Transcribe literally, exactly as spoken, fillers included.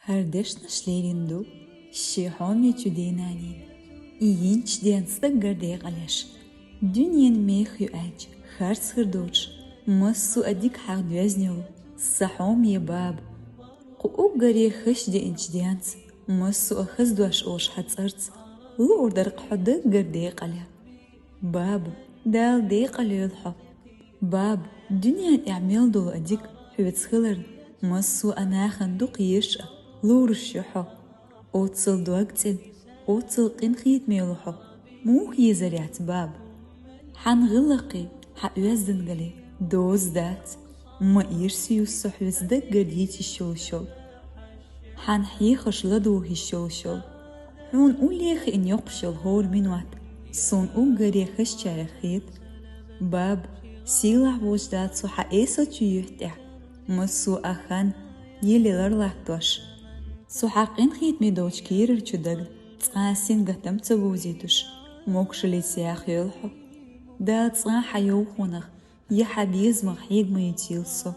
ХӀара дешнаш лерина ду шен хьоме чу денанна. И йинчу денца даггара декъалеш. Дуьненан мех ю аьлча, харц хир доцуш, массо а дика хьаха доьзна йолу сан хьоме баба. Кху уггаре хаза деанчу денца, массо а хаза дош олуш хьан цӀарца, луур дара хьо даггара декъале. Баба, Дала декъалйойла хьо. Баба, дуьненна тӀехь мел долу а дика хьоьца хиларна, массо а нахана дукха езаш а луруш ю хьо. Оццул дог цӀена, оццул къинхетаме йолу хьо муха езар яц, баба? Хьан гӀиллакхе, хьан оьздангалле доза дац. Ма ирсе ю со хьоьца даггара дийца йиш йолуш йолу. Хьан хьехарш ладугӀуш йолуш йолу. Хьуна уллехь хиъна йоккхуш йолу хӀора минот суна уггаре хазачарех хета. Баба, сийлахь волчу Дала со хьан эсалчу юьхь тӀехь массо а хан йилла ларлаттош, со хьан къинхетаме долчу кийрара чу дагна цкъа а сингаттам ца бовзуьйтуш, могушаллица яхйойла хьо. Дала цкъа а хьан йовхонах я хьан безамах хьега ма йицийла со.